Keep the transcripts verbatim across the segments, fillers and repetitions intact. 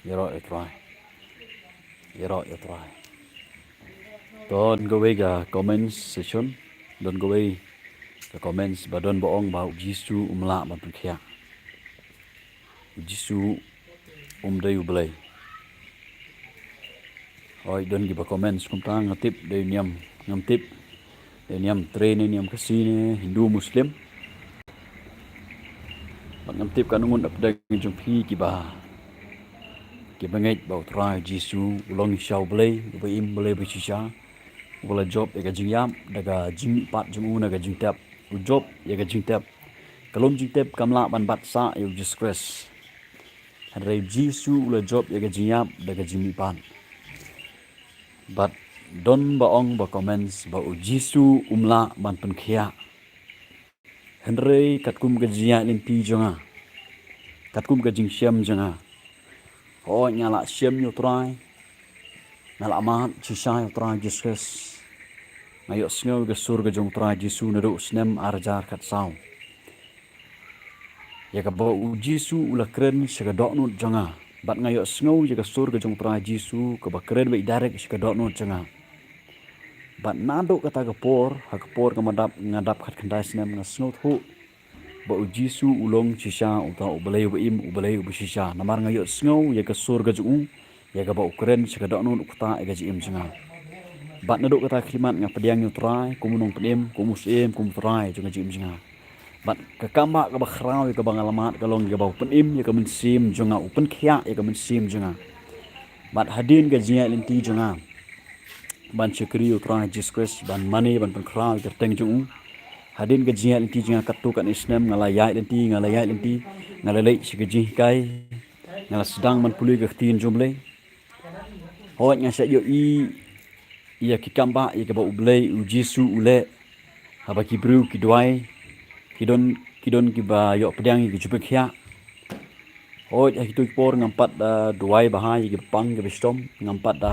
Ïaroh ïa u Trai. Ïaroh ïa u Trai. Don kawei ka comment section. Don kawei ka comments ba don ba ong ba u Jisu um lah ban pynkhiah. U Jisu um dei u Blei. Hooid, don kiba comments kumta, nga tip dei u niam, ngam tip dei u niam Tre ne u niam Khasi ne Hindu Muslim. Bad ngam tip katno ngut na pdeng jong phi kiba, kiba ngeit ba u Trai Jisu u long shisha u Blei, uba im Blei ba shisha, uba la jop ïa ka jingïap da ka jingmihpat jong u na ka jingtep. U jop ïa ka jingtep. Ka lum jingtep kam lah ban bat sah ïa u Jisu Khrist. Hynrei u Jisu u la jop ïa ka jingïap da ka jingmihpat. Bad don ba ong ba comments ba u Jisu um lah ban pynkhiah. Hynrei katkum ka jingïaid lynti jong nga, katkum ka jingshem jong nga, hooid, nga la shem ïa u Trai, nga la mad shisha ïa u Trai Jisu Khrist. Nga ïohsngew ïa ka sur ka jong u Trai Jisu naduh u snem ar hajar khatsaw. Ïa kaba u Jisu u la kren sha ka dohnud jong nga. Bad nga ïohsngew ïa ka sur ka jong u Trai Jisu kaba kren beit direct sha ka dohnud jong nga. Bad naduh kata ka por, ha ka por kaba nga dap, nga dap khatkhyndai snem, nga sngewthuh ba u Jisu u long shisha uta u Blei uba im, u Blei uba shisha. Namar nga ïohsngew ïa ka sur ka jong u, ïa kaba u kren sha ka dohnud, u ktah ïa ka jingim jong nga. Bad naduh kata ka khyllipmat nga pdiang ïa u Trai kum u Nongpynim, kum u Syiem, kum u Trai jong ka jingim jong nga. Bad ka kambah kaba khraw ïa kaba nga la mad ka long ïa kaba u pynim ïa ka mynsiem jong nga, u pynkhiah ïa ka mynsiem jong nga. Bad hadien ka jingïaid lynti jong nga ban shakri ïa u Trai Jisu Khrist, ban mane, ban pynkhraw ïa ka kyrteng jong u. Hadien ka jingïaid lynti jong nga katto katne snem, nga la ïaid lynti, nga la ïaid lynti, nga la leit sha ka jinghikai, nga la sdang ban pule ïa ka ktien jong u Blei. Hooid, nga shait ïohi ïa ki kambah ïa kaba u Blei, u Jisu u leh. Haba ki briew ki duwai, ki don, ki don kiba ïoh pdiang ïa ka jingpynkhiah. Hooid, ha kito ki por ngam pat da duwai bha ïa kiba pang kiba shitom, ngam pat da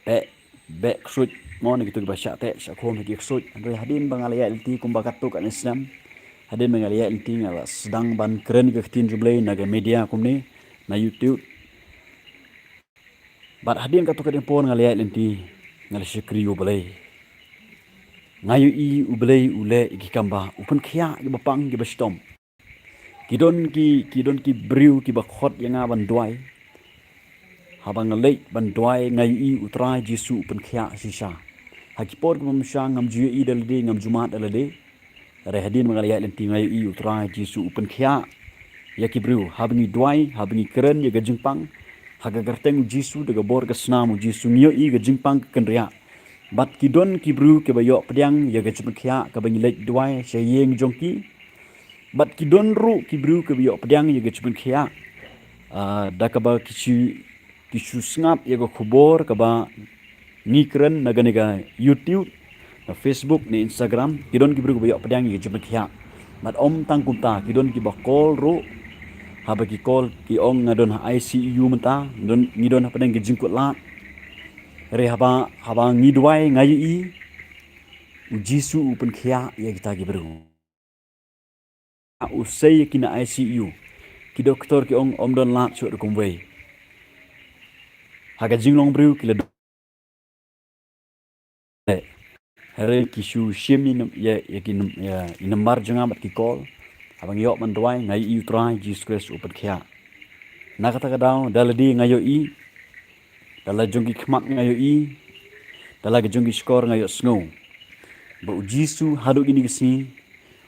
beh, beh ksuid, mo, na kito kiba shah teh shah khum ha ki ksuid. Hynrei hadien ba nga la ïaid lynti kumba katto katne snem, hadien ba nga la ïaid lynti, nga la sdang ban kren ïa ka ktien jong u Blei na ka media kumne, na YouTube. Bad hadien katto katne por nga la ïaid lynti, nga la shakri ïa u Blei. Nga ïohi u Blei u leh ïa ki kambah, u pynkhiah ïa kiba pang kiba shitom. Ki don ki, ki don ki briew kiba khot ïa nga ban duwai. Haba nga leit ban duwai, nga ïohi u Trai Jisu u pynkhiah shisha. Ha ki por kiba mynshwa ngam ju ïohi da lade, ngam ju mad da lade. Hynrei hadien ba nga la ïaid lynti nga ïohi u Trai Jisu u pynkhiah ïa ki briew. Haba ngi duwai, haba ngi kren ïa ka jingpang ha ka kyrteng u Jisu, da ka bor ka snam u Jisu, ngi ïohi ka jingpang ka kynriah. Bad ki don ki briew kiba ïoh pdiang ïa ka jingpynkhiah, kaba ngi leit duwai sha ïing jong ki. Bad ki don ruh ki briew kiba ïoh pdiang ïa ka jingpynkhiah, ah, da kaba ki shu, ki shu sngap ïa ka khubor kaba ngi kren na kane ka YouTube, na Facebook, na Instagram, ki don ki briew kiba ïoh pdiang ïa ka jingpynkhiah. Bad ym tang kumta, ki don kiba call ruh, haba ki call ki ong nga don ha I C U mynta, don, ngi don hapdeng ka jingkut lad. Hynrei haba, haba ngi duwai nga ïohi u Jisu u pynkhiah ïa kita ki briew. U sei ïa ki na I C U. Ki doktor ki ong ym don lad shuh da kumwei. Ha ka jinglong briew ki la don. Hynrei ki shu shim ïa, ïa, ïa ki num-, ïa, ïa number jong nga bad ki call. Haba ngi ïoh ban duwai nga ïohi u Trai Jisu Khrist u pynkhiah. Na kata ka daw da lade nga ïohi, da la jong ki khmat nga ïohi, da la ka jong ki shkor nga ïohsngew ba u Jisu haduh kine ki sngi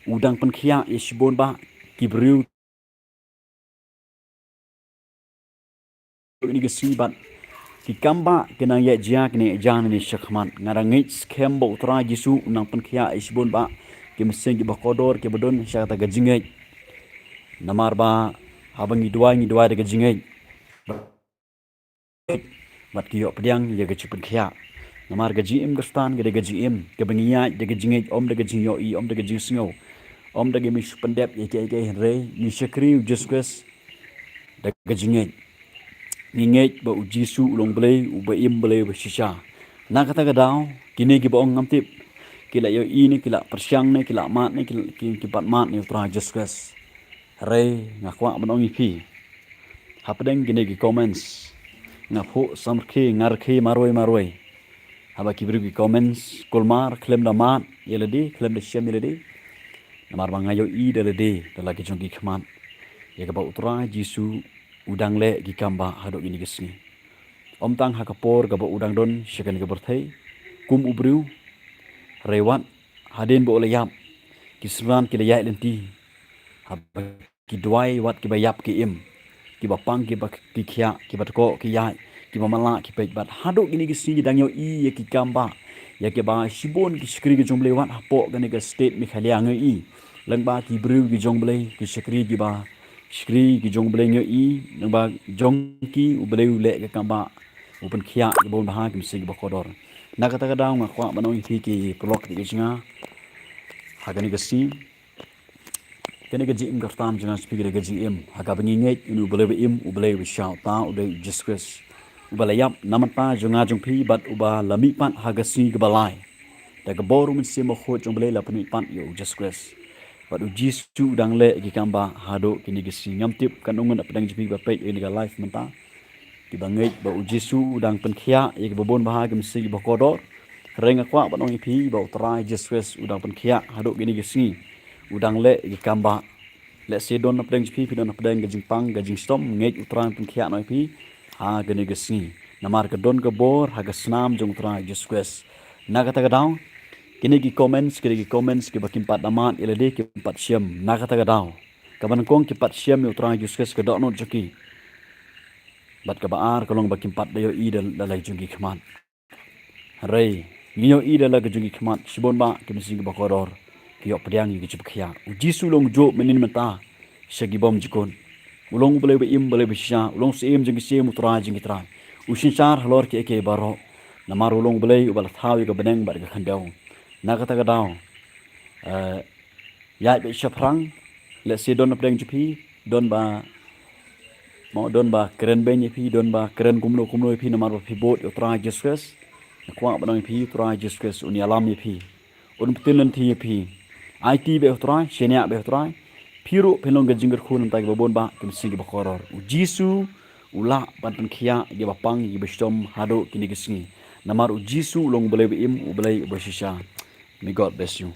u dang pynkhiah ïa shibun bah ki briew. Kine ki sngi bad ki kambah ki nang ïaid jia, ki nang ïaid jia nangne shakhmat. Nga dang ngeit skhem ba u Trai Jisu u nang pynkhiah ïa shibun bah ki mynsiem kiba kordor kiba don sha kata ka jingngeit. Namar ba haba ngi duwai, ngi duwai da ka jingngeit. Bad ki ïoh pdiang ïa ka jingpynkhiah. Namar ka jingim Khristan ka dei ka jingim kaba ngi ïaid da ka jingngeit, ym da ka jingïohi, ym da ka jingsngew, ym da ka jingpyndep ïa kiei kiei, hynrei ngi shakri u Jisu Khrist da ka jingngeit. Ngi ngeit ba u Jisu u long Blei, uba im Blei, uba shisha. Na kata ka daw kine kiba ong ngam tip, ki la ïohi ne, ki la pyrshang ne, ki la mad ne, ki, ki, ki pat mad ne u Trai Jisu Khrist. Hynrei nga kwah ban ong ïa phi, Hapdeng kine ki comments nga phuh samrkhie ngarkhie marwei marwei. Haba ki briew ki comments kulmar khlem da mad ïa lade, khlem da shem ïa lade. Namar ba nga ïohi da lade da la ki jong ki khmat ïa kaba U Trai Jisu u dang leh ki kam ba haduh kine ki sngi. Ym tang ha ka por kaba u dang don sha kane ka pyrthei kum u briew, hynrei wat hadien ba u la ïap, ki synran ki la ïaid lynti. Haba ki duwai wat kiba ïap ki im, kiba pang kiba ki khiah, kiba tkoh ki ïaid, kiba matlah ki peit, bad haduh kine ki sngi ngi dang ïohi ïa ki kam ba, ïa kiba shibun ki shakri ki jong U Blei wat hapoh kane ka state Meghalaya nga ïohi. Lyngba ki briew ki jong U Blei, ki shakri kiba, shakri ki jong U Blei nga ïohi, lyngba jong ki U Blei u leh ki kam ba, u pynkhiah kiba bun bha, ki mynsiem kiba kordor. Na kata ka daw nga kwah ban ong ïa phi ki paralok ki jong nga ha kane ka sngi. Kane ka jingim kyrtam jong nga sha phi ka dei ka jingim ha kaba ngi ngeit ïa une U Blei ba im, U Blei ba shisha, uta u dei U Jisu Khrist, uba la ïap na bynta jong nga jong phi bad uba la mihpat ha ka sngi kaba lai. Da ka bor U Mynsiem Bakhuid jong U Blei la pynmihpat ïa U Jisu Khrist. Bad U Jisu u dang leh ki kam ba haduh kine ki sngi. Ngam tip katno ngut hapdeng jong phi ba peit ïa kane ka live mynta kiba ngeit ba U Jisu u dang pynkhiah ïa kiba bun bha, ki mynsiem kiba kordor. Hynrei nga kwah ban ong ïa phi ba U Trai Jisu Khrist u dang pynkhiah haduh kine ki sngi. U dang leh ki kam ba, lehse don hapdeng jong phi, phi don hapdeng ka jingpang ka jingshitom, ngeit U Trai un pynkhiah noh ïa phi ha kine ki sngi. Namar ka don ka bor ha ka snam jong U Trai Jisu Khrist. Na kata ka daw, kine ki comments, kine ki comments kiba kim pat da mad ïa lade, kim pat shem. Na kata ka daw, kaba nyngkong ki pat shem ïa U Trai Jisu Khrist ka dohnud jong ki. Bad kaba ar ka long ba kim pat da ïohi da, da la ki jong ki khmat. Hynrei ngi ïohi da la ki jong ki khmat shibun bah ki mynsiem kiba kordor ki ïoh pdiang ïa ki jingpynkhiah. U Jisu u long juh mynnin mynta sha ki bymjukut. U long U Blei ba im, Blei ba shisha, u long Syiem jong ki syiem, U Trai jong ki trai. U synshar halor kiei kiei baroh. Namar u long U Blei uba la thaw ïa ka bneng bad ka khyndew. Na kata ka daw, eh, ïaid beit shaphrang, lehse don hapdeng jong phi, don ba, mo, don ba kren beiñ ïa phi, don ba kren kumno kumno ïa phi, namar ba phi bud ïa U Trai Jisu Khrist. Nga kwah ban ong ïa phi, U Trai Jisu Khrist un ïalam ïa phi, un pynlynti ïa phi. Aiti beit ha U Trai, shaniah beit ha U Trai. Phi ruh phin long ka jingkyrkhu na ka bynta kiba bun bah ki mynsiem kiba kordor. U Jisu u lah ban pynkhiah ïa kiba pang, ïa kiba shitom haduh kine ki sngi. Namar U Jisu u long U Blei ba im, U Blei uba shisha. May God bless you.